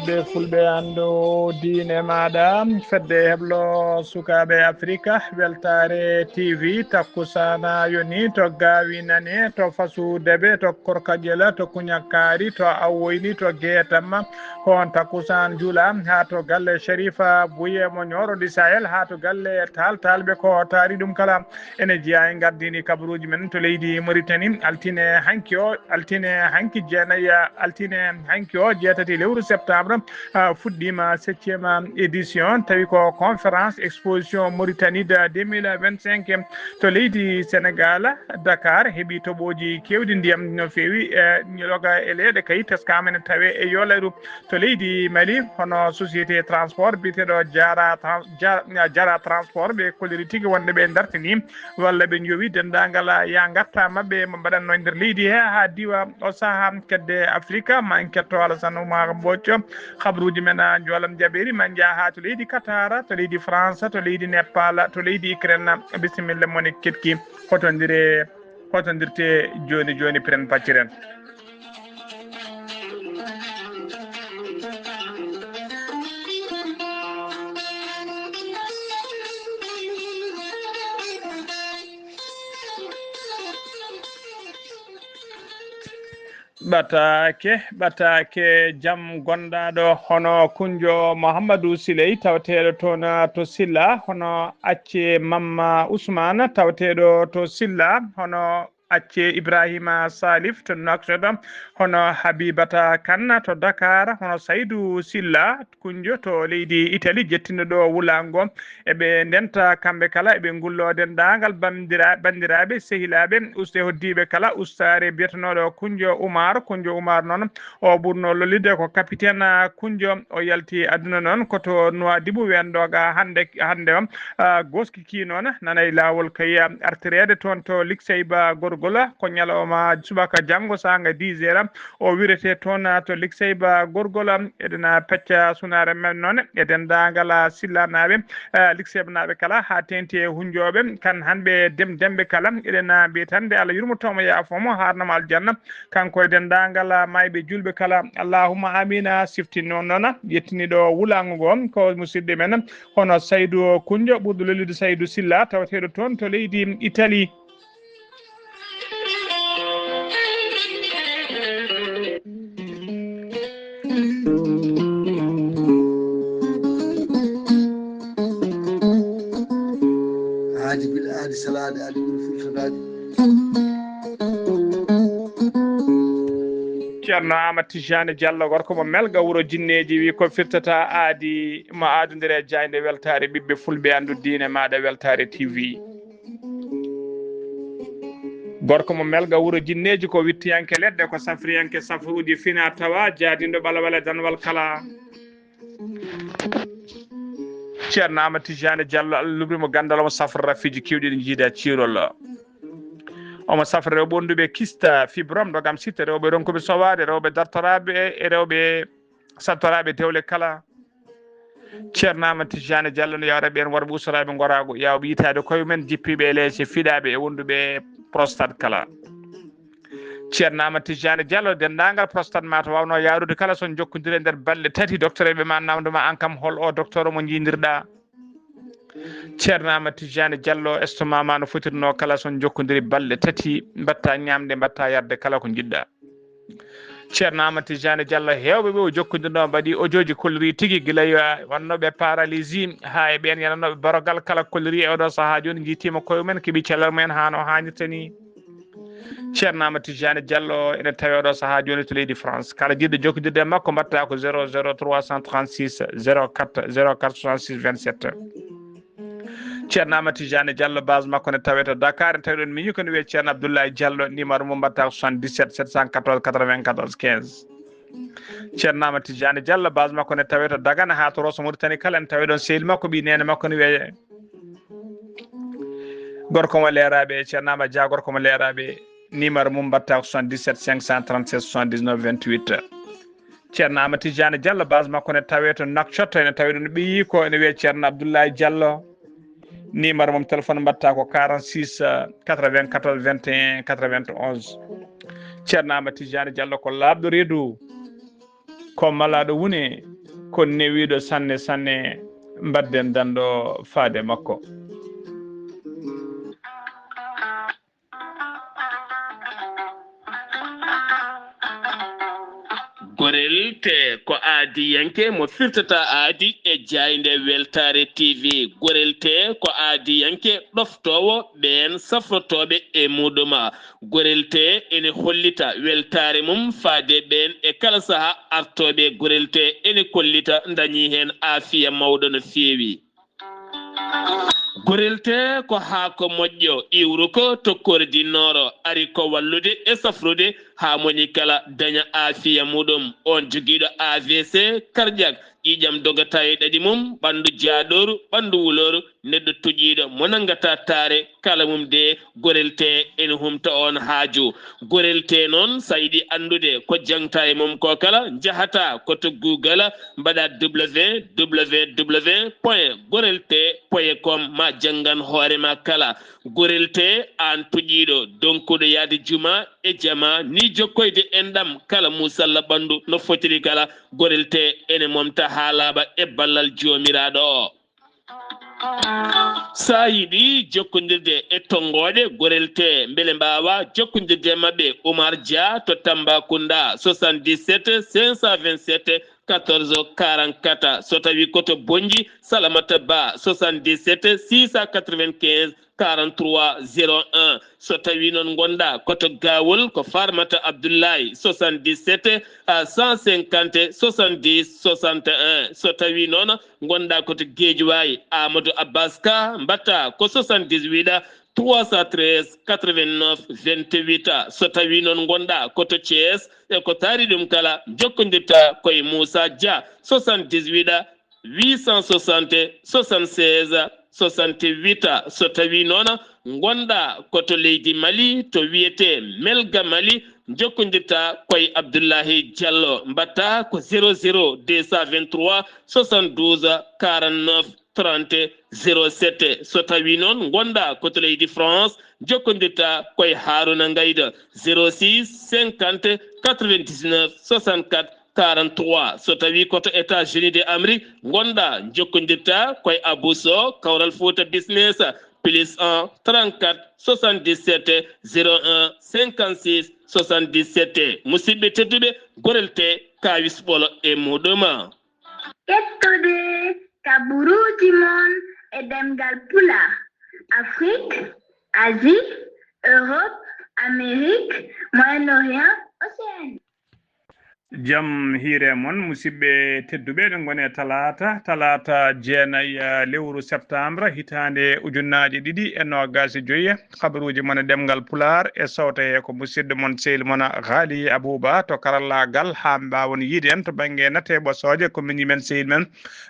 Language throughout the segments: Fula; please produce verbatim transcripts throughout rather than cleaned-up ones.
Ɓe fulɓe anndu diine maaɗa, fedde heblo sukaaɓe Afrika, Weltaare T V, takkusaana yoni to Gaawi Nane, to Fasu Debe, to Korka Ƴela, to Kuñakkaari, to Awoyni, to Geetamma, ko on takkusaan juula haa to galle Sharifa Buye mo Ñoorondi Sahel, haa to galle Taal Taalɓe ko taari ɗum kala. Ene jeyaa e gardini kabaruuji men to leydi Mauritanie, altine hanki o, altine hanki jeenayi, altine hanki o, jeetati lewru septembre, ah, fuɗɗiima septième édition, tawi ko conférence exposition Mauritanie de deux mille vingt-cinq to leydi Sénégal, Dakar, heɓi toɓooji keewɗi ndiyam no feewi, e ñiloga e leeɗe kay teskaama ene tawee e Yoolayru. To leydi Mali, hono société transport biyeteeɗo Jara Tran-, Ja-, Jara Transport, ɓe kolliri tigi wonde ɓe dartini walla ɓe njowi denndaangal yaa ngarta maɓɓe mo mbaɗatnoo e nder leydi he haa diwa o saha kedde Afrika. Ma en ketto Alassane Oumar Mbocco, kabaruuji men a njoolam jaɓeeri, ma en njaha haa to leydi Qatar, to leydi France, to leydi Nepal, to leydi Ukraine. Bisimilla mon e ketki. Hotondire, hotondirte jooni jooni, piren pacciren. Ɓataake, ɓataake jam gondaaɗo hono Kunjo Muhammadu Siley, tawateeɗo toon to Silla, hono Acce Mamma Usmaan, tawateeɗo to Silla, hono Acce Ibrahima Salif to Nouakchott, hono Habibata Kan to Dakar, hono Saydu Silla Kunjo to leydi Italie, jettinɗo ɗo wulaango. Eɓe ndenta kamɓe kala, eɓe ngullo denndaangal bamdira-, banndiraaɓe, sehilaaɓe, uste hoddiiɓe kala, ustaare biyetenooɗo Kunjo Umar. Kunjo Umar noon, o ɓurno lollirde ko capitaine Kunjo. O yalti aduna noon ko to Nouadhibou weendoga hannde, hannde o, ah, goski ki noon nana e laawol kay artireede toon to Likseyba Gorgola. Ko ñalawma subaka janngo saanga dix heures, o wirete toon to Likseyba Gorgola. Eɗen pecca sunaare men noon e denndaangal Sillanaaɓe, eh, Liksebanaaɓe kala, haa teeŋti e hunjooɓe, kan hanɓe dem-, demɓe kala. Eɗen mbiya tan nde Allah yurmoto mo, yaafo mo, haarna mo aljanna, kanko e denndaangal maayɓe juulɓe kala. Allahumma amiina. Siftin noon, noon, yettiniiɗo wulaango ngo ko musidɗo men, hono Saydu Kunjo, ɓurɗo lollude Saydu Silla, tawateeɗo toon to leydi Italie. Haadi bil aadi salaade aadi ɓuri fulfataade. Ceerno Aamadu Tijjaani Jallo, gorko mo Melga, wuro jinneeji, wi ko firtata aadi mo aadondire e jaaynde weltaare ɓiɓɓe fulɓe, anndu diine maaɗa Weltaare T V. Gorko mo Melga, wuro jinneeji, ko wittiyanke leɗɗe, ko safriyanke safruuji fina tawa, jaadinɗo ɓalawal e danwal kala. Ceerno Aamadu Tijjaani Jallo, Allah lubri mo ganndal, omo safra rafiiji keewɗi ɗi njiida ciirol. Omo safra rewɓe wonduɓe kista, fibrome, dogam sitta, rewɓe ronkuɓe sowaade, rewɓe dartoraaɓe e rewɓe sattoraaɓe dewle kala. Ceerno Aamadu Tijjaani Jallo no yawra ɓeen worɓe usoraaɓe ngoraagu, yaawɓe yitaade koye mumen, jippiiɓe e leece, fiɗaaɓe e wonduɓe prostate kala. Ceerno Aamadu Tijjaani Jallo, denndaangal prostate ma to waawno yaarude kala, so on njokkondiri e nder balɗe tati, docteur ɓe ma namndo ma aan kam hol o docteur mo njiidirɗa. Ceerno Aamadu Tijjaani Jallo, estomac ma no fotirno kala, so on njokkondiri balɗe tati, mbaɗta ñaamde, mbaɗta yarde kala ko njiɗɗa. Ceerno Aamadu Tijjaani Jallo, heewɓe ɓe o jokkondirnoo mbaɗi audio ji kolliri tigi, gila yo wonnooɓe paralysie haa e ɓeen yananooɓe barogal, kala kolliri e oɗo sahaa jooni, njiitiima koye mumen, keɓi cellal mumen haa no haanirta ni. Ceerno Aamadu Tijjaani Jallo ene tawee oɗo sahaa jooni to leydi France. Kala jiɗɗo jokkondirde e makko, mbaɗta ko zéro zéro trois cent trente-six zéro quatre zéro quatre soixante-six vingt-sept. Ceerno Aamadu Tijjaani Jallo, base makko ne tawee to Dakar, en tawi ɗon miñi ko ne wiyee Ceerno Abdoulaye Jallo, numéro mum mbaɗta ko soixante-dix-sept sept cent quatorze quatre-vingt-quatorze quinze. Ceerno Aamadu Tijjaani Jallo, base makko ne tawee to Dagana haa to Rosso Mauritanie kala, en tawi ɗon sehil makko, ɓii neene makko ne wiyee gorko mo Leeraaɓe, Ceerno Aamadu Dia, gorko mo Leeraaɓe, numéro mum mbaɗta ko soixante-dix-sept cinq cent trente-sept soixante-dix-neuf vingt-huit. Ceerno Aamadu Tijjaani Jallo, base makko ne tawee to Nouakchott, ene tawi ɗon ɓiyiiko ene wiyee Ceerno Abdoulaye Jallo. Numéro mum téléphone mbaɗta ko quarante-six quatre-vingt-quatorze vingt et un quatre-vingt-onze. Ceerno Aamadu Tijjaani Jallo ko laaɓɗo reedu. Ko malaaɗo wune, ko newiiɗo sanne sanne, mbaɗden danɗo faade makko. Gorel te ko aadiyanke mo firtata aadi e jaaynde Weltaare T V. Gorel te ko aadiyanke ɗoftoowo ɓeen safrotooɓe e muɗum. Gorel te ene hollita weltaare mum faade ɓeen e kala saha artooɓe. Gorel te ene kollita dañi heen aafiya mawɗo no feewi. Gorel te ko haako moƴƴo, iwruko to Kordinnoro, ari ko wallude e safrude haa moni kala daña aafiya muɗum. On jogiiɗo A V C cardiaque, ƴiiƴam dogata e ɗaɗi mum, ɓanndu jaaɗooru, ɓanndu wulooru, neɗɗo tuƴiiɗo mo nanngata taare, kala mum de Gorel te ene humta on haaju. Gorel te noon, so a yiɗi anndude ko jaŋta e mum ko kala, njahata ko to Google, mbaɗa W W W point gorel te point com, ma janngan hoore ma kala. Gorel te, aan tuƴiiɗo, donkuɗo yahde juma e jama, ni jokkoyde enɗam kala muusalla ɓanndu no fotiri kala, Gorel te ene momta haa laaɓa e ballal Joomiraaɗo o. So a yiɗi jokkondirde e tonngooɗe Gorel te, mbele mbaawa jokkondirde e maɓɓe, Oumar Dia to Tambacounda, soixante-dix-sept cinq cent vingt-sept quatorze quarante-quatre. So tawi ko to Bonnji, Salamata Ba, soixante-dix-sept six cent quatre-vingt-quinze quarante-trois zéro un. So tawi noon ngonɗa ko to Gawol, ko Farmata Abdoulaye, soixante-dix-sept cent cinquante soixante-dix soixante et un. So tawi noon ngonɗa ko to Guédiawaye, Amadou Abbas Ka, mbaɗta ko soixante-dix-huit trois cent treize quatre-vingt-neuf vingt-huit. So tawi noon ngonɗa ko to Thiès, e ko taari ɗum kala, jokkondirta ko e Moussa Dia, soixante-dix-huit huit cent soixante soixante-seize soixante-huit. So tawi noon ngonɗa ko to leydi Mali, to wiyete Melga Mali, jokkondirta ko e Abdoulahi Diallo, mbaɗta ko zéro zéro deux cent vingt-trois soixante-douze quarante-neuf trente zéro sept. So tawi noon ngonɗa ko to leydi France, jokkondirta ko e Haruna Ngayda, zéro six cinquante quatre-vingt-dix-neuf soixante-quatre quarante-trois. So tawi ko to États-Unis de Amérique ngonɗa, jokkondirta ko e Abou Sow, Kawral Fouta Business, plus un trente-quatre soixante-dix-sept zéro un cinquante-six soixante-dix-sept. Musidɓe tedduɓe, Gorel te, kaawis ɓolo e muɗum. Ƴettude kaɓuruuji mon e ɗemngal Pulaar, Afrik, Asie, Europe, Amérique, Moyen-Orient, Océanie. Jam hiire mon, musidɓe tedduɓe, eɗen ngoni e talaata, talaata jeenayi, eh, lewru septembre, hitaande ujunnaaje ɗiɗi e noogaas e joy. Kabaruuji mon e ɗemngal Pulaar e sawte he ko musidɗo mon, sehil mon, Ghali Abouba, to karallaagal, haa mbaawon yiide en to bannge nate ɓosooje, ko miñi men, sehil men,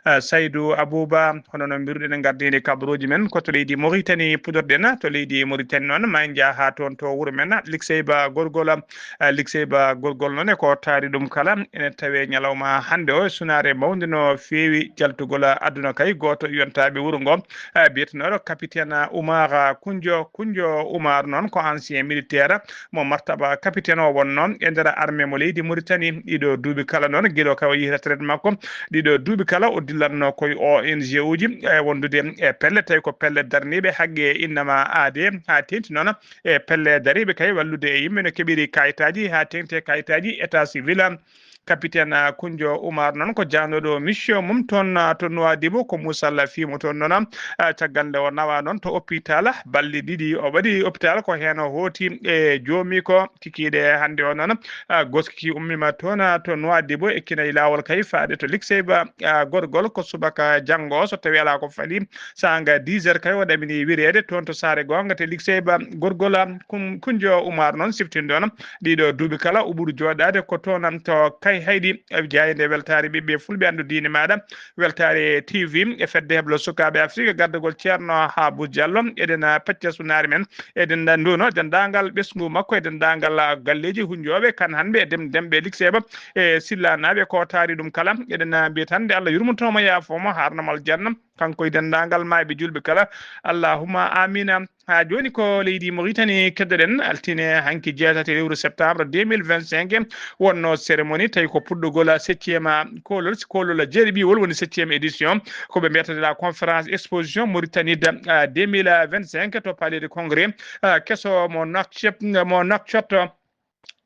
eh, Saydou Abouba. Hono no mbiruɗen, en ngardiini kabaruuji men ko to leydi Mauritanie puɗorɗen. To leydi Mauritanie noon, ma en njah haa toon to wuro men, Likseyba Gorgol. Eh, Likseyba Gorgol noon, e ko taari ɗum kala, ene tawee ñalawma hannde o e sunaare mawnde no feewi jaltugol aduna kay. Gooto e yontaaɓe wuro ngo, eh, biyetenooɗo Capitaine Oumar Koundio, Koundio Oumar noon ko ancien militaire mo martaba capitaine o wonno e nder armée mo leydi Mauritanie. Ɗiɗo duuɓi kala noon, gila o kay o yehi retraite makko, ɗiɗo duuɓi kala o dillatno ko e O N G uji, e wondude e pelle, tawi ko pelle darniiɓe haqqe innama aade, haa teeŋti noon e pelle dariiɓe kay wallude e yimɓe no keɓiri kayitaaji, haa teeŋti e kayitaaji état civil. Capitaine, ah, Koundio Oumar noon ko jahnooɗo mission mum toon, ah, to Nouadhibou, ko Moussa Lafi mo toon noon, ah, caggal nde o nawa noon to hôpital balɗe ɗiɗi, o waɗi hôpital, ko heen o hooti e joomi ko kikiiɗe hannde o noon, ah, goski ummiima toon, ah, to Nouadhibou, e kinayi laawol kay faade to Likseyba, ah, Gorgol ko subaka janngo, so tawi alaa ko fali, saanga dix heures kay o ɗamini wireede toon to saare goonga to Likseyba Gorgol. Kum-, Koundio Oumar noon siftinde on ɗiɗo duuɓi kala o ɓuri jooɗaade ko toon to Kayhayɗi, e jaaynde weltaare ɓiɓɓe fulɓe anndu diine maaɗa, weltaare T V e fedde heblo sukaaɓe Afrika, gardagol Ceerno Habu Diallo. Eɗen, ah, pecca sunaare men, eɗen nduuno denndaangal ɓesngu makko e denndaangal, ah, galleeji hunjooɓe kan hannde e dem-, demɓe Likseyba e Sillanaaɓe ko taari ɗum kala. Eɗen, ah, mbiya tan nde Allah yurmoto mo, yaafo mo, haarna mo aljanna. kanko e denndaangal maayɓe julɓe kala. Allahumma amina. Haa jooni ko leydi Mauritanie keddoɗen, altine hanki jeetati lewru septembre deux mille vingt-cinq, wonno cérémonie, tawi ko puɗɗugol septième koolol, koolol jeeɗiɗiwol, woni septième édition, ko ɓe mbiyata de la conférence exposition Mauritanie de, ah, deux mille vingt-cinq to palais de congrès, ah, keso mo Nouakchott, mo Nouakchott.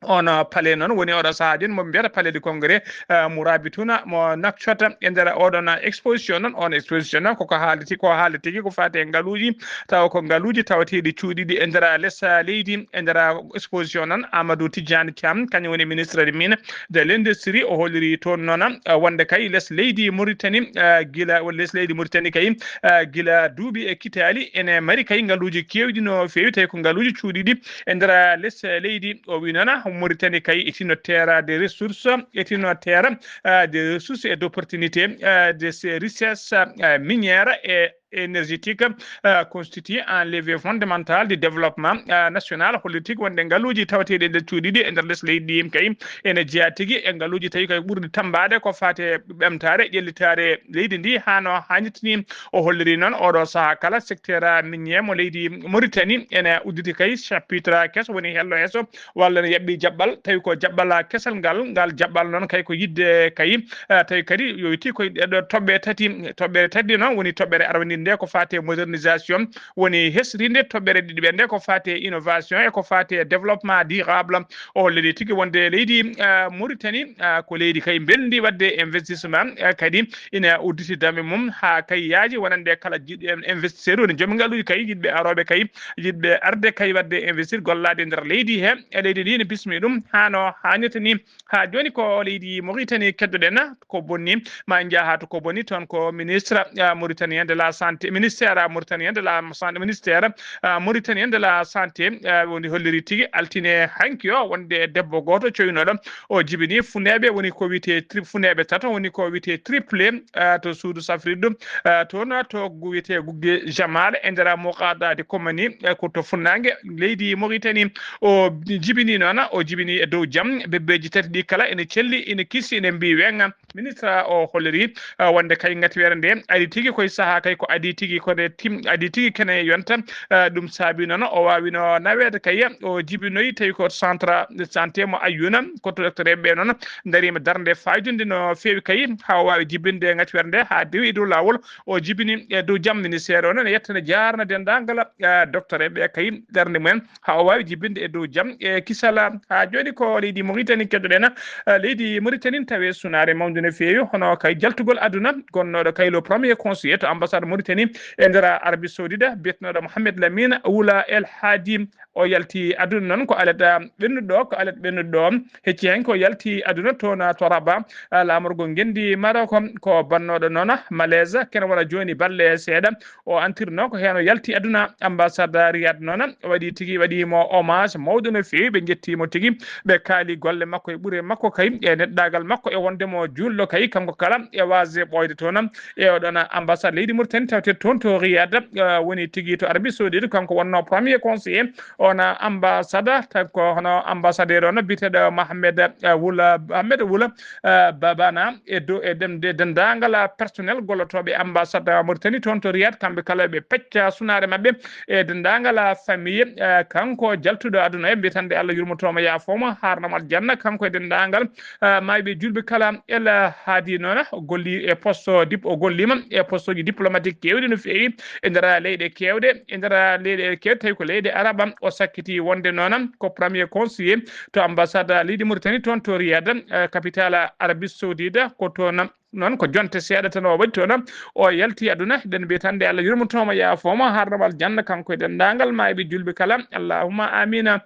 On, uh, palais noon woni oɗo sahaa jooni mo ɓe mbiyata palais du congrès, uh, Mourabitouna mo Nouakchott. E nder oɗon, uh, exposition noon, on exposition noon koko haaldi, ko haaldi tigi ko faati e ngaluuji, tawa ko ngaluuji tawateeɗi cuuɗiiɗi e nder les, uh, leydi. E nder, uh, exposition noon, Amadou Tidiane Thiam, kañum woni ministre de mine, de l'industrie, o holliri toon noon, uh, wonde kay les leydi Mauritanie, uh, gila, les leydi Mauritanie kay, uh, gila duuɓi e kitaali ene mari kay ngaluuji keewɗi no feewi, tawi ko ngaluuji cuuɗiiɗi e nder les leydi. O wi noon, Mauritanie kay est une terre de ressources, est une terre, euh, de ressources et d'opportunités, euh, de ses richesses, euh, minières et énergétiques, euh, constitue un levier fondamental du développement, euh, national. Hollitii wonde ngaluuji tawateeɗi e nder cuuɗiiɗi e nder les leydi ɗi kay ene jeyaa tigi e ngaluuji tawi kay ɓurɗi tammbaade ko faati e ɓamtaare, ƴellitaare leydi ndi haa no haanirta ni. O holliri noon oɗo sahaa kala secteur minier mo leydi Mauritanie ene udditi kay chapitre keso, woni hello heso, walla ne yaɓɓi jaɓɓal, tawi ko jaɓɓal kesal ngal, ngal jaɓɓal noon kay ko yiɗde kay, eh, tawi kadi yowitii koye ɗeɗo toɓɓe tati, toɓɓere tati noon woni toɓɓere arwandinde nde ko faati e modernisation, woni hesrinde toɓɓere ɗiɗi ɓe nde ko faati e innovation e ko faati e développement durable. O holliri tigi wonde leydi, eh, Mauritanie, eh, ko leydi kay mbelndi waɗde investissement, eh, kadi ina udditi dame mum haa kay yaaji wonande kala jiɗɗo en investisseur woni joom ngaluuji kay yiɗɓe arooɓe kay yiɗɓe arde kay waɗde investir gollaade e nder leydi he e leydi ndi ne bismi ɗum haa no haanirta ni. Haa jooni ko leydi Mauritanie keddoɗen ko bonni ma en njaha to ko bonni toon ko ministre, ah, mauritanien de la santé, ministère, ah, mauritanien de la santé, ministère, ah, mauritanien de la santé, ah, woni holliri tigi altine hanki o wonde debbo gooto coynooɗo o jibini funeeɓe woni ko wiyetee tri-, funeeɓe tato woni ko wiyetee triplé, ah, to suudu safrirdu, ah, toon to gu-, wiyetee Gugge Jamal e nder muqaddadi komani, eh, ko to funnaange leydi Mauritanie. O jibini noon, o jibini e dow jam, bebbeeji tati ɗi kala ene celli, ene kisi, ene mbiyi weŋŋa. Ministre o holliri, eh, wonde kay ngatiweere nde ari tigi koye sahaa kay ko adi tigi ko nde tim-, adi tigi kene yonta, eh, ɗum saabi noon o waawino naweede kay o jibinoyi tawi ko centre de santé mo Ayouna, ko to docteur ɓe noon darima darnde faayidude no feewi kay haa o waawi jibinde ngatiweere nde haa dewi e dow laawol. O jibini e dow jam ministère o noon e yettande jaarna denndaangal, eh, docteur ɓe kay darnde mumen haa o waawi jibinde e dow jam e kisal. Haa jooni ko leydi Mauritanie keddoɗen, eh, leydi Mauritanie tawi sunaare mawnde no feewi hono kay jaltugol aduna gonnooɗo kay le premier conseiller to ambassade Mauritanie e nder Arabie Saoudite biyetenooɗo Mohamed Lamine Wula El Hadi. O yalti aduna noon ko alet, ah, ɓennuɗo, ko alet ɓennuɗo. Hecci heen ko yalti aduna toon, ah, to Rabat, ah, laamorgo ngenndi Maroc, ko bannooɗo noon malaise, kene wona jooni balle seeɗa. O antirno ko heen o yalti aduna. Ambassade Riyad noon waɗi tigi, waɗi mo hommage mawɗo no feewi. Ɓe njetti mo tigi, ɓe kaali golle makko e ɓure makko kay, e neɗɗaagal makko, e wonde mo juulɗo kay, kanko kala e waasde ɓooyde toon. E oɗon ambassade leydi Mauritanie tawte toon to Riyad, eh, woni tigi to Arabie Saoudite, kanko wonno premier conseiller on ambassade, tawi ko hono ambassadeur on biyeteeɗo Mohamed, eh, Wula, Mohamed Wula, eh, Babana, e dow, e dem-, de-, denndaangal personnel gollotooɓe ambassade Mauritanie toon to Riyad, kamɓe kala ɓe pecca sunaare maɓɓe e denndaangal famille, eh, kanko jaltuɗo aduna e mbiyetande Allah yurmotooma yaafooma haarnamo aljanna, kanko e denndaangal, eh, maayɓe julɓe kala. El Hadi noon o golli e poste dip-, o golliima e poste ji diplomatique keewɗi no feewi e nder leyɗe keewɗe, e nder leyɗe keewɗe, tawi ko leyɗe Araba. O sakkiti wonde noon ko premier conseiller to ambassade leydi Mauritanie toon to Riyad, eh, capitale Arabie Saoudite, ko toon noon ko jonte seeɗa tan o waɗi toon. O yalti aduna, eɗen mbiyetande Allah yurmotooma yaafooma haarnamo aljanna kanko e denndaangal maayɓe julɓe kala. Allahumma amina.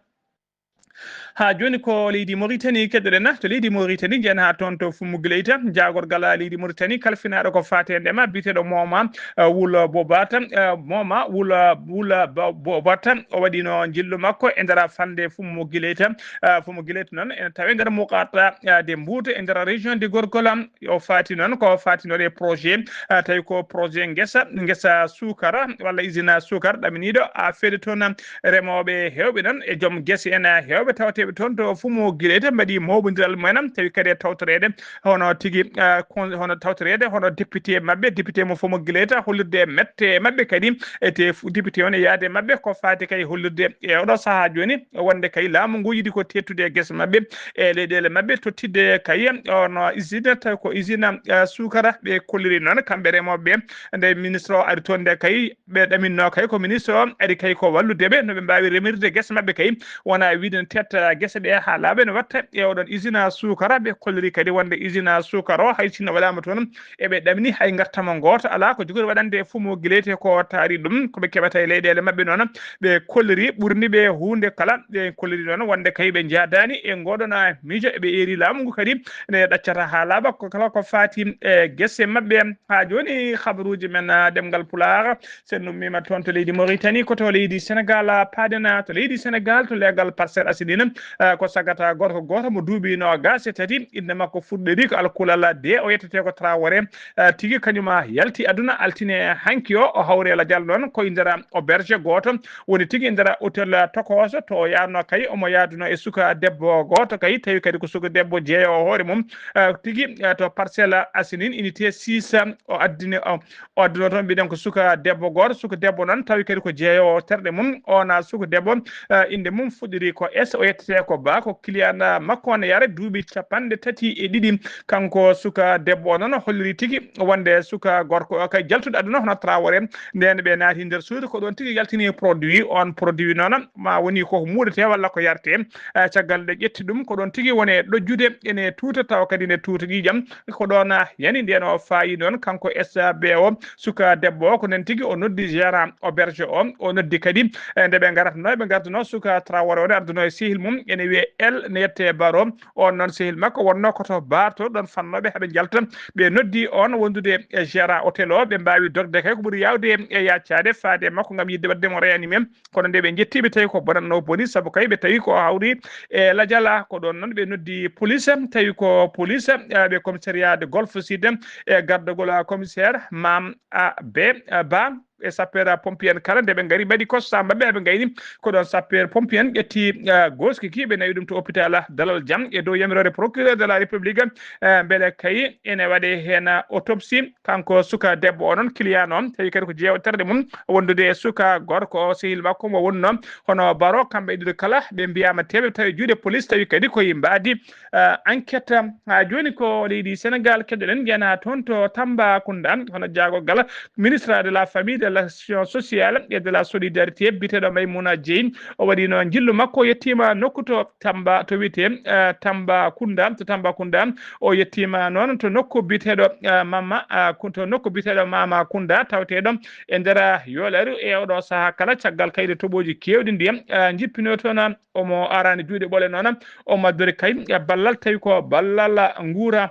Haa jooni ko leydi Mauritanie keddoɗen, to leydi Mauritanie njeyen haa toon to Fumu Gileyta, jaagorgal leydi Mauritanie kalfinaaɗo ko faati e ndema biyeteeɗo Mooma, eh, Wula Bobata, eh, Mooma Wula, Wula Bo-, Bobata. O waɗino njillu makko e nder falnde Fumu Gileyta. Eh, Fumu Gileyta noon ene tawi nder muqatta, eh, de Mbuuta e nder région de Gorkolam. O faati noon ko faatinoɗo e projet, eh, tawi ko projet ngesa, ngesa suukara walla usine suukara ɗaminiiɗo a feede toon. Remooɓe heewɓe noon e joom gese en heewɓe tawte Toon to Fumo Gileta mbaɗi mawɓondiral mumen, tawi kadi e tawtoreede hono tigi, ah, kon-, hono tawtoreede hono député maɓɓe, député mo Fumo Gileta, hollirde e mette maɓɓe kadi, e te fu-, député on e yaade maɓɓe ko faati kay hollirde e oɗo sahaa jooni, wonde kay laamu ngu yiɗi ko teettude e gese maɓɓe, e leyɗeele maɓɓe, tottidde kay on usine, tawi ko usine, ah, suukara, ɓe kolliri noon kamɓe remooɓe ɓe. Nde ministre o ari toon nde kay, ɓe ɗaminno kay ko ministre o ari kay ko wallude ɓe no ɓe mbaawi remirde gese maɓɓe kay, wona wiide ne tetta gese ɗe haa laaɓa ne watta e oɗon usine suukara. Ɓe kolliri kadi wonde usine suukara o hay sinno waɗaama toon, eɓe ɗamini hay ngartama gooto alaa ko jogori waɗande Fumo Gilete ko taari ɗum, ko ɓe keɓata e leyɗeele maɓɓe noon. Ɓe kolliri ɓurni ɓe huunde kala, ɓe kolliri noon wonde kay ɓe njaadaani e ngoɗon miijo, eɓe eeri laamu ngu kadi ne ɗaccata haa laaɓa ko kala ko faati e gese maɓɓe. Haa jooni habaruuji men, ah, ɗemngal Pulaar, so en ummiima toon to leydi Mauritanie, ko to leydi Senegal, ah, paaɗen, ah, to leydi Senegal, to leegal Parcelles Assainies, ah, ko sagata gorko gooto mo duuɓi noogaas e tati, innde makko Fudɗeri ko Alkulala de, o yettetee ko Traoré, ah, tigi kañum, ah, yalti aduna altine hanki o, o hawri e lajal noon ko e nder auberge gooto, woni tigi e nder hôtel, ah, tokooso to o yaarno kay, omo yaaduno e suka debbo gooto kay, tawi kadi ko suka debbo jeeyo hoore mum, ah, tigi, ah, to Parcelles Assainies unité six, ah, o addini, o, o adduno toon, mbiɗen ko suka debbo gooto, suka debbo noon tawi kadi ko jeeyo terɗe mum, ona suka debbo, ah, innde mum Fudɗeri ko S, o yettetee ko Ba, ko client makko on yare duuɓi capanɗe tati e ɗiɗi. Kanko suka debbo o noon holliri tigi wonde suka gorko o kay jaltuɗo aduna hono Traoré, nden ɓe naati nder suudu ko ɗoon tigi yaltini produit, on produit noon ma woni ko muuɗete walla ko yarte. Eh, caggal nde ƴetti ɗum ko ɗoon tigi woni e ɗojjude ene tuuta tawa kadi nde tuuta ƴiiƴam. Ko ɗoon, ah, yani nden o faayi noon kanko S B o, suka debbo o, ko nden tigi o noddi gérant auberge o, o noddi kadi, eh, nde ɓe ngaratno, ɓe ngarduno suka Traoré o, ne arduno e sehil mum, ene wiyee El, ne yette Baro. On noon sehil makko wonno ko to Bar to ɗon fannooɓe haɓe njalta. Ɓe noddi on wondude e gérant hôtel o, ɓe mbaawi dogde kay ko ɓuri yaawde e yaccaade faade e makko ngam yiɗde waɗde mo réanimé. Kono nde ɓe njettiiɓe tawi ko bonatno boni, sabu kay ɓe tawi ko hawri e lajala. Ko ɗon noon ɓe noddi police, tawi ko police, eh, ɓe commissariat de Golfe Sud, e gardagol commissaire Mam A B, eh, Ba, e sapeur pompier en kala, nde ɓe ngari mbaɗi constat maɓɓe, ɓe ngayni ko ɗon sapeur pompier en ƴetti, eh, goski ki, ɓe nawi ɗum to hôpital Dalal Jam e dow yamiroore procureur de la République, eh, mbele kay ene waɗe heen autopsie. Kanko suka debbo o noon, client o, tawi kadi ko jeewo terɗe mum wondude e suka gorko o, sehil makko mo wonno hono Baro. Kamɓe ɗiɗo kala ɓe mbiyama teɓe tawi juuɗe police, tawi kadi koye mbaadi, eh, enquête. Ha jooni ko leydi Sénégal keɗoɗen, jeyana toon to Tambacounda, hono jaagorgal ministre de la famille, de l'action sociale et de la solidarité, biyeteeɗo Maymouna Dieng. O waɗino njillu makko, o yettiima nokku to Tamba, to wiyetee, eh, Tambacounda, to Tambacounda. O yettiima noon to nokku biyeteeɗo, eh, Mama, ah, Ku-, to nokku biyeteeɗo Mama Kunda, taweteeɗo e nder Yoolaru e oɗo sahaa kala, caggal kayre toɓooji keewɗi ndiyam, eh, njippinoo toon, omo arani juuɗe ɓole noon, omo addori kay, eh, ballal, tawi ko ballal nguura.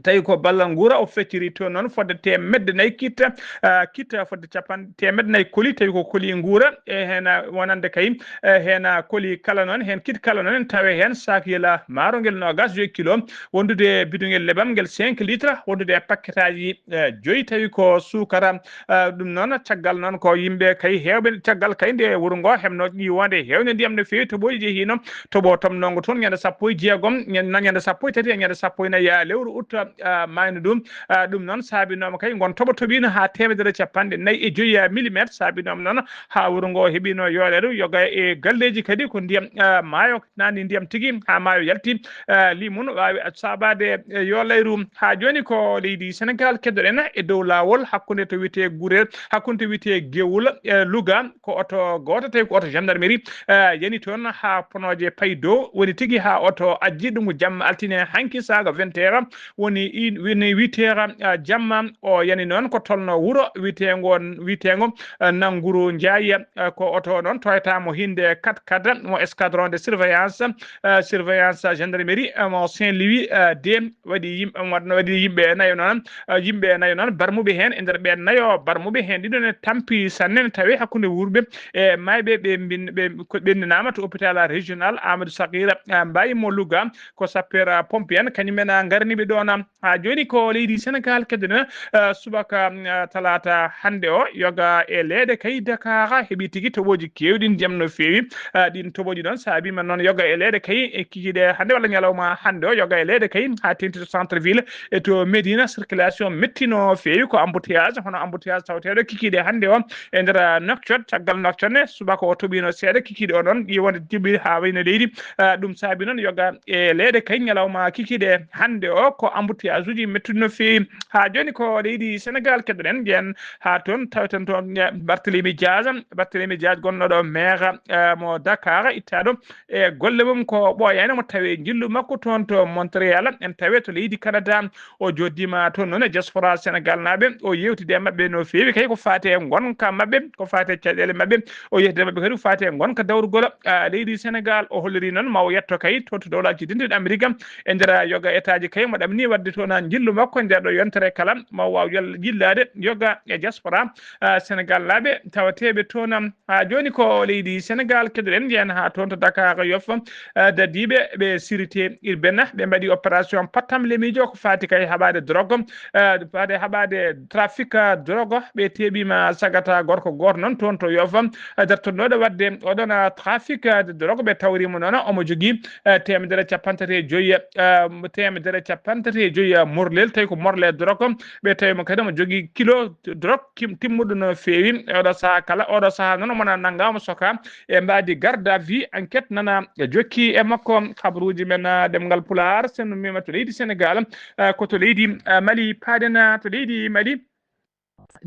Tawi ko ballal nguura o fecciri toon noon fodde teemedde nayi kitta, ah, kitta fodde capan-, teemedde nayi koli, tawi ko koli nguura, e heen, ah, wonande kay, e heen, ah, koli kala noon, heen kit kala noon, tawe heen saakiyel maaro ngel noogaas e joy kilo, wondude bidongel nebam ngel cinq litres, wondude e pakketaaji, eh, joyi, tawi ko suukara. Eh, ɗum noon, caggal noon ko yimɓe kay heewɓe, caggal kay nde wuro ngo heɓno ƴiiwoonde heewde ndiyam no feewi, toɓooji jehiino, toɓo tomnoongo toon ñande sappo e jeegom, ñande, ñande sappo e tati e ñande sappo e nayi lewru août, ah, maayno ɗum. Ah, ɗum noon saabinooma kay ngon toɓo toɓiino haa teemedere capanɗe nayi e joyi millimétre, saabinooma noon haa wuro ngo heɓiino yoolere, yoga e galleeji kadi ko ndiyam, ah, maayo, naatni ndiyam tigi haa maayo yalti. Eh, limon waawi saabaade, eh, yo layru. Haa jooni ko leydi Senegaal keɗoɗen e dow laawol hakkunde to wiyetee Gurel, hakkunde to wiyetee Gewol, eh, Louga, ko oto gooto, tawi ko oto gendarmerie, eh, yani toon haa ponooje payi dow, woni tigi haa oto ajji ɗum ko jamma altine hanki saaga vingt heures, woni in, woni huit heures, eh, jamma. O yani noon ko tolno wuro wiyeteengo, wiyeteengo, eh, Nanguru Njaay, eh, ko oto noon Toyota mo hinde quatre quatre mo escadron de surveillance, eh, surveillance gendarmerie, eh, mo Saint-Louis, eh, de waɗi yimɓe, waɗno waɗi yimɓe nayo noon, eh, yimɓe nayo noon, barmuɓe heen, e nder ɓeen nayo, barmuɓe heen ɗiɗo ne tampi sanne, ne tawi hakkunde wuurɓe e maayɓe, ɓe mbin-, ɓe ko ɓenninaama to hôpital régional Amadou Sakhir, eh, Mbaye mo Louga, ko sapeur, eh, pompier en, kañum en, eh, ngarniɓe ɗoon, Haa jooni ko leydi Senegaal keddoɗen, eh, subaka, mm, eh, talaata hannde o, yoga e leeɗe kay Dakar heɓi tigi toɓooji keewɗi ndiyam no feewi. Eh, ɗiin toɓooji noon saabiima noon yoga e leeɗe kay e kikiiɗe hannde walla ñalawma hannde o, yoga e leeɗe kay haa teeŋti to centre ville e to Médina, circulation metti no feewi, ko embouteillage, hono embouteillage tawateeɗo kikiiɗe hannde o e nder, eh, Nouakchott. Caggal Nouakchott ne, subaka o toɓiino seeɗa, kikiiɗe o noon ɗi wonde toɓi haa wayno leydi. Eh, ɗum saabi noon yoga e leeɗe kay ñalawma kikiiɗe hannde o ko embouteillage uji mettuɗi no feewi. Haa jooni ko leydi Senegaal keddoɗen, njeyen haa toon, tawten toon, eh, Barthélémy Dias, Barthélémy Dias gonnoɗo maire, eh, mo Dakar, ittaaɗo e golle mum ko ɓooyaani mo tawi njillu makko toon to Montréal, en tawi to leydi Canada. O jooɗiima toon noon e diaspora Senegaal naaɓe, o yeewtidi e maɓɓe no feewi kay ko faati e ngonka maɓɓe, ko faati e caɗeele maɓɓe. O yeewtidi e maɓɓe kadi ko faati e ngonka dawrugol, ah, leydi Senegaal. O holliri noon ma o yetto kay toon to Dowlaaji Denɗiɗi Amerik e nder yoga etaaji kay mo ɗamni waɗde toon njillu makko e nder ɗo yontere kala ma o waaw yal-, yillaade yoga e diaspora, ah, Senegaal naaɓe tawateeɓe toon. Haa jooni ko leydi Senegaal keddoɗen, njeyen haa toon to Dakar Yoff, eh, dadiiɓe ɓe sûreté urbaine, ɓe mbaɗi opération pattam lemiijo ko faati kay haɓaade drogue, eh, faade haɓaade trafic, eh, drogue. Ɓe teeɓiima sagata gorko gooto noon toon to Yoff, eh, dartotnooɗo waɗde oɗon, eh, trafic, eh, de drogue. Ɓe tawriima noon omo jogii, eh, teemedere cappanɗe tati e joyi, eh, teemedere cappanɗe tati e joyi, eh, morlel, tawi ko morle drogue. Ɓe tawi mo kadi omo jogii kilo drogue kim-, timmuɗo no feewi. E oɗo sahaa kala, oɗo sahaa noon omo nana nanngaa, omo sokaa e mbaadi garde à vue. Enquête nana jokki e makko. Kabaruuji men, ah, ɗemngal Pulaar, sen no mbiima to leydi Senegaal, ah, ko to leydi, ah, Mali paaɗen, ah, to leydi Mali.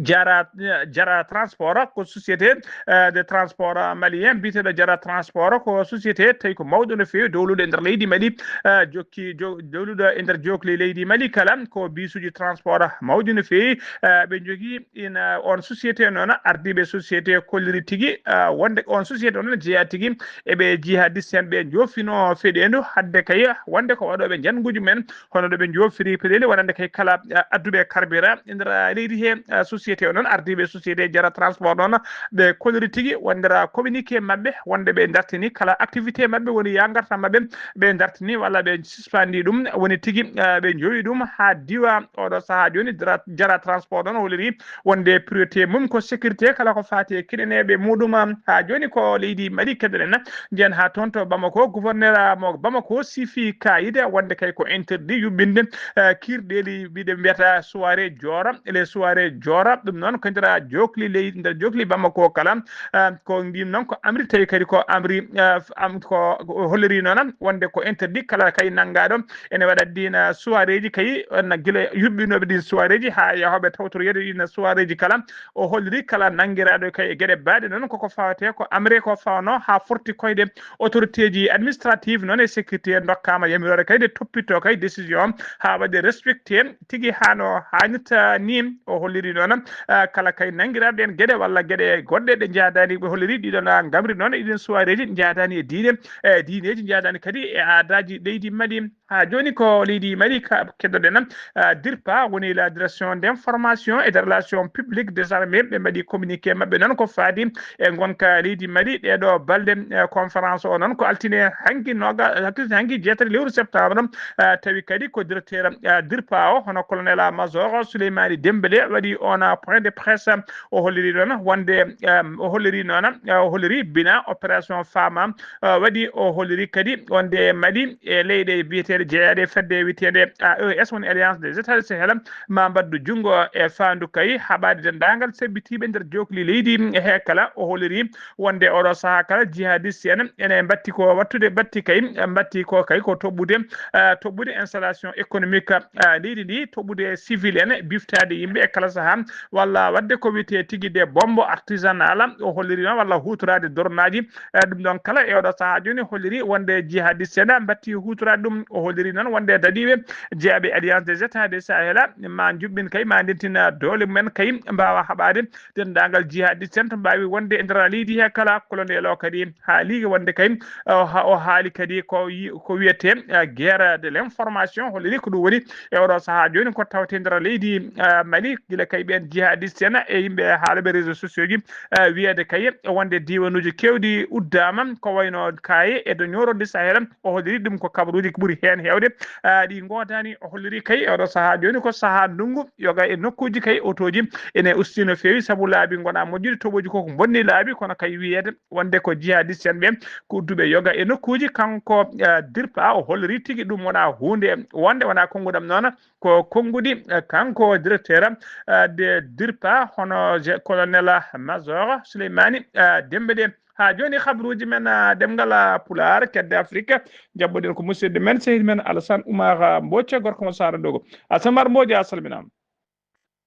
Jara, eh, Jara Transport ko société, eh, de transport malien biyeteeɗo Jara Transport, ko société tawi ko mawɗo no feewi dowluɗo e nder leydi Mali, eh, jokki jo-, dowluɗo e nder jokli leydi Mali kala, ko bisuuji transport mawɗi no feewi, eh, ɓe njogii. Ina on société noon, ardiiɓe société kolliri tigi, eh, wonde on société noon jeyaa tigi e ɓe jihadiste en ɓe joofino feɗeendu hadde kay wonde ko waɗooɓe njannguuji men, hono ɗo ɓe joofiri peɗeeli wonande kay kala, eh, adduɓe carburant e nder, eh, leydi he, eh, société o noon, ardiiɓe société Jara Transport noon, ɓe kolliri tigi wonde ra communiqué maɓɓe wonde ɓe dartini kala activité maɓɓe woni ya ngarta maɓɓe, ɓe dartini walla ɓe suspandi ɗum, woni tigi, eh, ɓe jowi ɗum haa diwa oɗo sahaa jooni. Jara, Jara Transport noon holliri wonde priorité mum ko sécurité kala ko faati e kiɗaneeɓe muɗum. Haa jooni ko leydi Mali keddoɗen, njeyen haa toon to Bamako, gouverneur mo Bamako sifi kaayide wonde kay ko interdit yuɓɓinde, eh, kiirɗeeli mbiɗe mbiyata soirée joora, les soirées joora. Ɗum noon ko nder jokli leydi, nder jokli Bamako kala, eh, ko ɗum noon ko amri, tawi kadi ko amri, eh, am, ko, ko holliri noon wonde ko interdit kala kay nanngaaɗo ene waɗa ɗiin, eh, soiréeji kay, na gila yuɓɓinooɓe ɗiin soiréeji haa yahooɓe tawtoroyeede ɗiin soiréeji kala. O holliri kala nanngiraaɗo kay e geɗe baaɗe noon koko fawetee ko amre ko fawnoo haa forti koyɗe autoritéeji administrative noon e sécurité ndokkaama yamiroore kay nde toppitoo kay décision haa waɗe respecté tigi haa no haanirta ni. O holliri noon, ah, kala kay nanngiraaɗe ɗeen geɗe walla geɗe goɗɗe ɗe njaadaani, ɓe holliri ɗiɗon, ah, ngamri noon e ɗiɗon soiréeji njaadaani e diine, e diineeji njaadaani kadi e aadaaji leydi Mali. Haa jooni ko leydi Mali ka keddoɗen, ah, dirpa woni la direction d'information et de relations publiques désarmée, ɓe mbaɗi communiqué maɓɓe noon ko faati e ngonka leydi Mali ɗeeɗo balɗe. Eh, conférence o noon ko altine hanki noga, altine hanki jeetati lewru septembre, eh, tawi kadi ko directeur, eh, dirpa o hono colonel major Souleymani Dembélé waɗi on, eh, point de presse. O holliri noon wonde, eh, o holliri noon, eh, o holliri bina opération fama, eh, waɗi, o holliri kadi wonde Mali e leyɗe biyeteeɗe jeeyaɗe fedde wiyeteende A E S woni Alliance des États du Sahel ma mbaddu junngo e faandu kay haɓaade denndaangal sabbitiiɓe nder jokli leydi he kala. O holliri wonde oɗo sahaa kala jihadiste en ene mbatti ko wattude, mbatti kay, mbatti ko kay ko toɓɓude, eh, toɓɓude installation économique, eh, leydi ndi, toɓɓude civil en, biftaade yimɓe e kala sahaa, walla waɗde ko wiyetee tigi de bombe artisanale, o holliri noon, walla huutoraade dornaaji. Eh, ɗum ɗoon kala e oɗo sahaa jooni holliri wonde jihadiste en mbatti huutoraade ɗum. O holliri noon wonde daɗiiɓe jeeyaɓe Alliance des États du Sahel ma njuɓɓin kay, ma ndentina doole mumen kay, mbaawa haɓaade denndaangal jihadiste en to mbaawi wonde e nder leydi he kala. Colonel o kadi haali wonde kay, o ha-, o haali kadi ko yi-, ko wiyetee, eh, guerre de l'information, holliri ko ɗum woni e oɗo sahaa jooni ko tawetee nder leydi, eh, Mali, gila kay ɓeen jihadiste en e yimɓe haalooɓe réseaux sociaux ji, eh, wiyeede kay wonde diiwanuuji keewɗi uddaama, ko wayno Kaaye e to ñoororde Sahel. O holliri ɗum ko kabaruuji ɓuri heewde en heewde, ah, ɗi ngoodaani. O holliri kay oɗo sahaa jooni ko sahaa ndunngu, yoga e nokkuuji kay otooji ene ustii no feewi sabu laabi ngonaa moƴƴude, toɓoji ko ko mbonni laabi, kono kay wiyeede wonde ko jihadiste en ɓe ko udduɓe yoga e nokkuuji. Kanko, ah, Dirpa, o holliri tigi ɗum wonaa huunde wonde, wonaa konnguɗam noon, ko konnguɗi, ah, kanko directeur, ah, de Dirpa, hono je-, colonel major Souleymani, ah, Dembe ɗe. Haa jooni, habruuji men, ah, ɗemngal, ah, Pulaar, Kedde Afrika, njaɓɓoɗen ko musidɗo men, sehil men Alassane Oumar, ah, Mbocca, gorko mo Saara Dogo. Alassane Oumar Mbocca, a salminaama.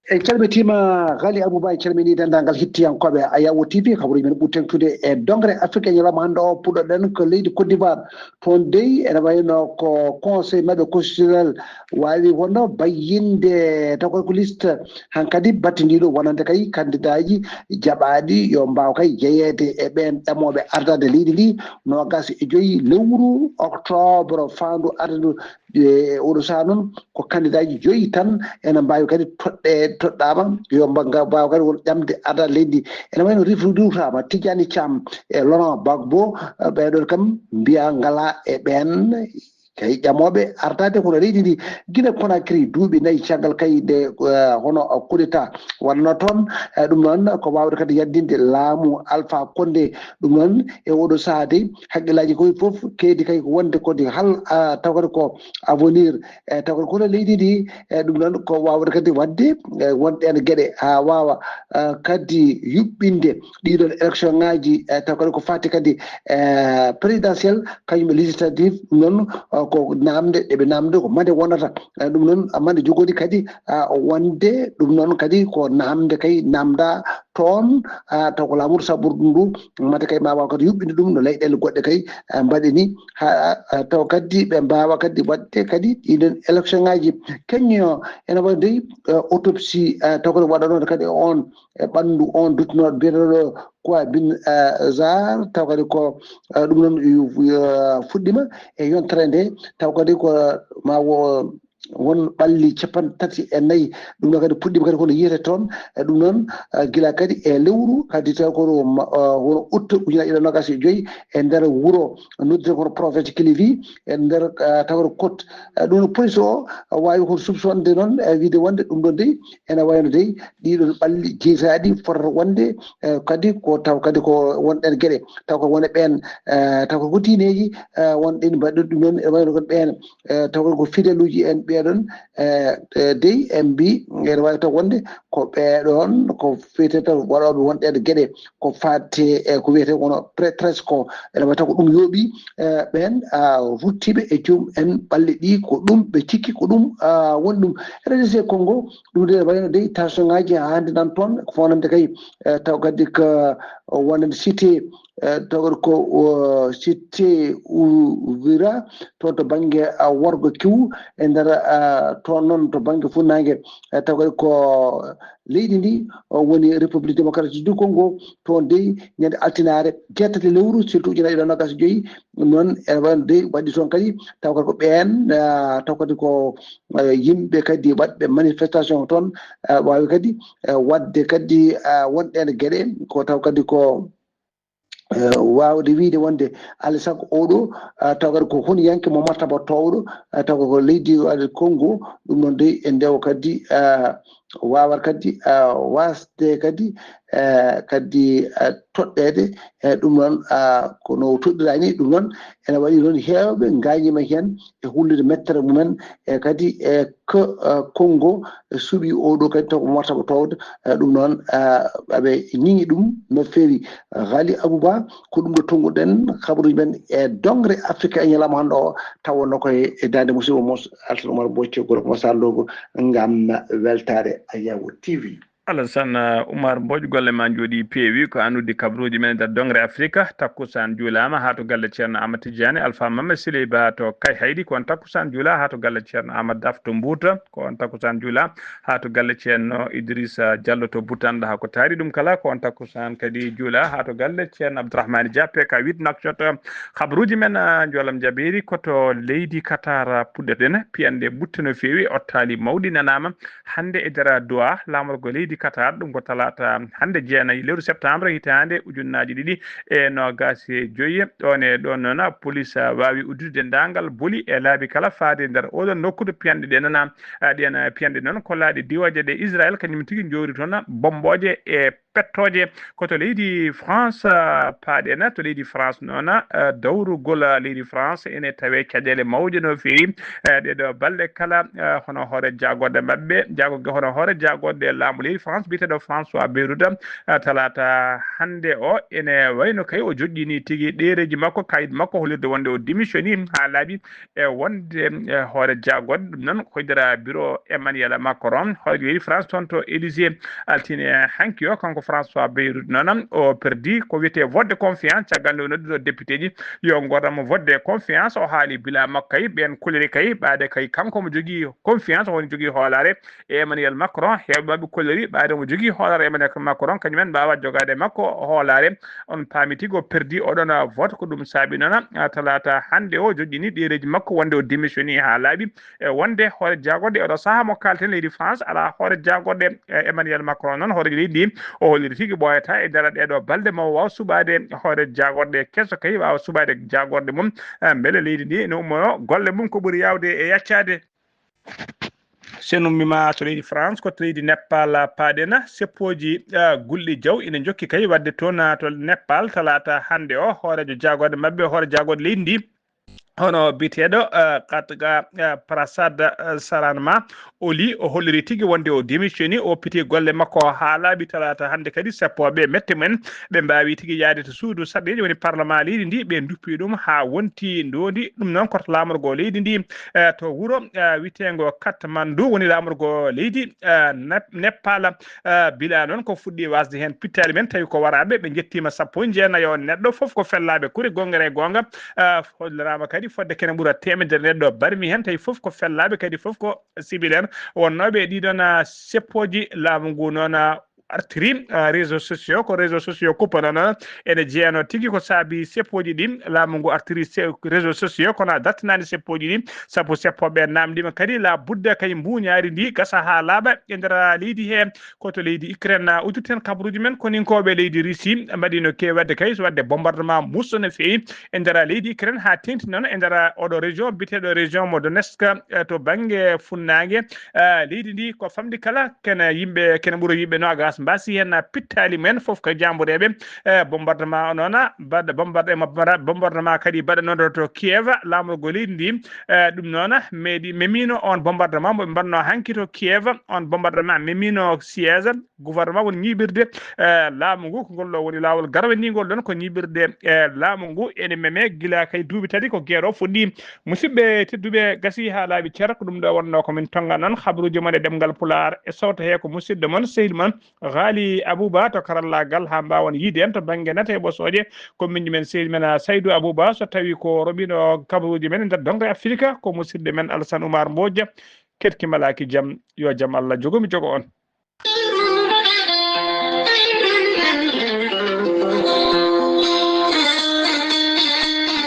En calmitiima, Ghali Abouba, en calminii denndaangal hettiyankooɓe Ayawo T V, habruuji men ɓuri teeŋtude e dongre Afrika e ñalawma hannde o, puɗɗoɗen ko leydi Côte d'Ivoire. Toon dey, ene wayno ko Conseil maɓɓe constitutionnel waawi wonno bayyinde taw ko liste hankadi battindiiɗo wonande kay kandidaaji jaɓaaɗi yo mbaaw kay jeyeede e ɓeen ɗamooɓe ardaade leydi ndi noogaas e joyi lewru oktoobre faandu arde ndu. E oɗo sahaa noon, ko kandidaaji joyi tan ene mbaawi kadi toɗɗe-, toɗɗaama, yo mba-, nga mbaawa kadi won ƴamde ardaade leydi ndi. Ene wayno rifru riwtaama, Tijjani Caam e Laurent Gbagbo, eh, ɓeeɗoon kam mbiyaa ngalaa e ɓeen kay ƴamooɓe ardaade kono leydi ndi. Gine Conakry, duuɓi nayi caggal kay nde, eh, hono coup d'État waɗno toon, eh, ɗum noon ko waawde kadi yaddinde laamu Alpha Condé. Ɗum noon, e oɗo sahaa dey, hakkillaaji koy fof keedi kay ko wonde kadi hal, ah, taw kadi ko avenir, eh, taw kadi kono leydi ndi, eh, ɗum noon ko waawde kadi waɗde, eh, won ɗeen geɗe haa waawa, ah, kadi yuɓɓinde ɗiɗon élection ŋaaji, eh, taw kadi ko faati kadi, eh, présidentiel, kañum e législatif, ɗum noon, ah, ko naamnde ɗe ɓe naamnde ko mande wonata. Eh, ɗum noon, ah, mande jogori kadi, ah, wonde ɗum noon kadi ko naamnde kay naamnda toon, ah, taw ko laamu saburdu ndu, mate kay ma waaw kadi yuɓɓinde ɗum no leyɗeele goɗɗe kay, ah, mbaɗi ni, ha, ah, taw kadi ɓe mbaawa kadi waɗde kadi ɗiɗon élection ŋaaji. Keñño ene waɗi dey, ah, autopsie, ah, taw kadi waɗanoɗo kadi e on, e ɓanndu on duttunooɗo biyeteeɗo Kouya Bin, ah, Zar, taw kadi ko, ah, ɗum noon, ah, fuɗɗima e yontere nde, taw kadi ko ma wo-, won ɓalli cappanɗe tati e nayi. Ɗum ɗo kadi puɗɗiima kadi kono yiyete toon. E ɗum noon, eh, gila kadi e lewru kadi taw kono ma-, eh, won août ujunaaji ɗiɗi e noogaas e joyi e nder wuro noddirte kono Province Kilifi e nder, eh, taw kono Côte. Eh, ɗum noon police o, eh, waawi kono soupçonde noon, eh, wiide wonde ɗum ɗon dey ene wayno dey ɗiɗon ɓalli jeytaaɗi fotata wonde, eh, kadi ko taw kadi ko won ɗeen geɗe taw ko wone ɓeen, eh, taw ko diineeji, eh, won ɗeen mbaɗi ɗum noon e wayno ko ɓeen, eh, taw ko fideluuji en ɓeeɗon, eh, eh, dey en mbi ene waawi taw wonde ko ɓeeɗon ko fiyete taw waɗooɓe won ɗeen geɗe ko faate e ko wiyete wono prêtres ko ene waawi taw ko ɗum yooɓi, eh, ɓeen, ah, ruttiiɓe e joom en ɓalli ɗi ko ɗum ɓe cikki ko ɗum, ah, woni ɗum. R D C Congo, ɗum de wayno dey tension ŋaaji haa hannde nan toon ko fawnande kay, eh, taw kadi ko wonande cité, eh, taw kadi ko, o, cité Uvira, toon to bannge, ah, worgo Kivu, e nder, ah, toon noon to bannge funnaange, eh, taw kadi ko leydi ndi, o, woni République Démocratique du Congo. Toon dey ñande altinaare jeetati lewru septembre ujunaaji ɗiɗi e noogaas e joyi, ɗum noon ene wayno dey waɗi toon kadi taw kadi ko ɓeen, ah, taw kadi ko, eh, yimɓe kadi waɗɓe manifestation toon, ah, waawi kadi, eh, waɗde kadi, ah, won ɗeen geɗe ko taw kadi ko eh, waawde wiyde wonde alaa e sago oɗo, ah, taw kadi ko honiyanke mo martaba toowɗo, ah, taw ko leydi waɗi Congo, ɗum noon dey e ndewo kadi, ah, waawat kadi, ah, waasde kadi, eh, kadi, ah, toɗɗeede, eh, ɗum noon, ah, ko no toɗɗiraani, ɗum noon ene waɗi noon heewɓe ngaañiima heen e hullude mettere mumen, e kadi e ko, eh, Congo suɓi oɗo kadi taw ko martaba toowde, eh, ɗum noon, eh, aɓe ñiŋi ɗum no feewi. Ghali Abouba, ko ɗum ɗo tonnguɗen kabaruuji men e dongre Afrika e ñalawma hannde o, taw wonno ko e, e daande musiɗɗo mo Alassane Oumar Bocco, gorko mo Sara Dogo, ngam weltaare Ayawo T V. Alassane, eh, Oumar Mbodj, golle ma njooɗi peewi. Ko an uddi kabaruuji men e nder dongre Afrika. Takkusaan juulaama haa to galle Ceerno Amadou Tidiane, Alpha Mame Siley Ba to Kayhayɗi. Ko on takkusaan juula haa to galle Ceerno Amadou Daf to Mbuuta. Ko on takkusaan juula haa to galle Ceerno Idrissa Diallo to Butanda. Haa ko taari ɗum kala, ko on takkusaan kadi juula haa to galle Ceerno Abdourahmane Dia, P K huit Nouakchott. Kabaruuji men, ah, njoolam jabeeri, ko to leydi Qatar, ah, puɗɗoɗen. Piyanɗe ɓutte no feewi, ottaali mawɗi nanaama. Hannde e nder Doha, laamorgo leydi Qatar. Ɗum ko talaata hannde, jeenayi lewru septembre, hitaande ujunnaaji ɗiɗi e noogaas e joyi. Ɗoon e ɗoon noon, police waawi uddude denndaangal boli e laabi kala faade nder oɗon nokkude piyanɗe ɗe noon, ah, ɗiyan, ah, piyanɗe noon kollaaɗe diiwaaje ɗe Israel kañum tigi jowri toon bombooje e pettooje. Ko to leydi France, ah, paaɗen. To leydi France noon, ah, dawrugol, ah, leydi France ene tawee caɗeele mawɗe no feewi. Eh, ɗee ɗoo balɗe kala, eh, hono hoore jaagorɗe maɓɓe, jaago-, hono hoore jaagorɗe laamu leydi France, biyeteeɗo François Bayrou, eh, talaata hannde o, ene wayno kay o joƴƴini tigi ɗereeji makko, kayit makko hollirde wonde o démissionnii haa laaɓi, e wonde, eh, hoore jaagorɗe. Ɗum noon ko nder bureau Emmanuel Macron, hoore leydi France toon to Élysée, altine hanki o. Kanko François Bayrou noon, o perdi ko wiyetee vote de confiance, caggal nde o noddi ɗo député ji yo ngorramo vote de confiance. O haali bila makko kay, ɓeen koliri kay, ɓaade kay kanko mo jogii confiance, woni jogii hoolaare e Emmanuel Macron. Heewɓe maɓɓe koliri ɓaade mo jogii hoolaare Emmanuel Macron, kañum en mbaawa jogaade e makko hoolaare. On paami tigi o perdi oɗon vote. Ko ɗum saabi noon, ah, talaata hannde o joƴƴini ɗereeji makko wonde o démissionnii haa laaɓi. E wonde hoore jaagorɗe e oɗo sahaa mo kaalten leydi France alaa hoore jaagorɗe, e Emmanuel Macron noon, hoore leydi ndi, o holliri tigi ɓooyataa e nder ɗee ɗoo balɗe ma o waaw suɓaade hoore jaagorɗe keso kay, waawa suɓaade jaagorɗe mum, eh, mbele leydi ndi ene ummono golle mum ko ɓuri yaawde e yaccaade. So en ummiima to leydi France, ko to leydi Nepal paaɗen, seppooji, eh, gulɗi jaw ina njokki kay waɗde toon, eh, to Nepal talaata hannde o. Hooreejo jaagorɗe maɓɓe, hoore jaagorɗe leydi ndi, hono biyeteeɗo, eh, Katga, eh, Prasad, eh, Saranma Oli, o holliri tigi wonde o démissionnii, o oppiti golle makko haa laaɓi talaata hannde kadi. Seppooɓe mette mumen ɓe mbaawi tigi yahde to suudu sarɗiiji woni parlement leydi ndi, ɓe nduppi ɗum haa wonti ndoondi. Ɗum noon ko to laamorgo leydi ndi, eh, to wuro, eh, wiyeteengo Kathmandu woni laamorgo leydi, eh, Nep-, Nepal. Ah, bila noon ko fuɗɗi wasde heen pittaali men, tawi ko waraaɓe, ɓe njettiima sappo e jeenayo neɗɗo, fof ko fellaaɓe kuri, goonga e goonga. Ah, holliraama kadi fodde kene ɓura teemedere neɗɗo barmi heen, tawi fof ko fellaaɓe, kadi fof ko sibil en wonnooɓe e ɗiɗoon, ah, seppooji. Laamu ngu noon, ah, artiri, ah, réseaux sociaux, ko réseaux sociaux kuppano noon ene jeyanoo tigi ko saabi seppooji ɗi. Laamu ngu artiri se-, réseaux sociaux, kono a dartinaani seppooji ɗi, sabu seppooɓe naamndiima kadi la budda kay mbuuñaari ndi gasa haa laaɓa e nder leydi hee. Ko to leydi Ukraine, ah, uddirten kabaruuji men. Koninkooɓe leydi Russie mbaɗiino keewi waɗde kay, so waɗde bombardement muusɗo no feewi e nder leydi Ukraine, haa teeŋti noon e nder oɗo région biyeteeɗo région mo Donetsk, eh, to bannge funnaange, eh, leydi ndi. Ko famɗi kala, kene yimɓe, kene ɓura yimɓe noogaas mbaasi heen, ah, pittaali mumen, fof ko jaambureeɓe. Eh, bombardement o noon, ah, baɗ-, bombard-, bombardement kadi baɗanooɗo to Kiev, laamorgo leydi ndi. Eh, ɗum noon, ah, meeɗi, memiino on bombardement mo ɓe mbaɗnoo hanki to Kiev, on bombardement memiino siège gouvernement woni ñiiɓirde, eh, laamu ngu. Ko ngol ɗo woni laawol garwaniingol ɗon, ko ñiiɓirde, eh, laamu ngu ene meme gila kay duuɓi tati ko guerre o fuɗɗi. Musidɓe tedduɓe, gasi haa laaɓi cer, ko ɗum ɗo wonnoo ko min tonnga noon habaruuji mon e ɗemngal Pulaar, e sawto hee ko musidɗo mon, sehil mon, Ghali Abouba to karallaagal, haa mbaawon yiide en to bannge nate e ɓosooje. Ko miñju men sehil men, ah, Saydou Abouba, so tawii ko roɓino kabaruuji men e nder Dongle Afrika, ko musidɗo men Alassane Oumar Mbodj. Keɗki malaaki jam, yo jam Allah jogo mi jogo on.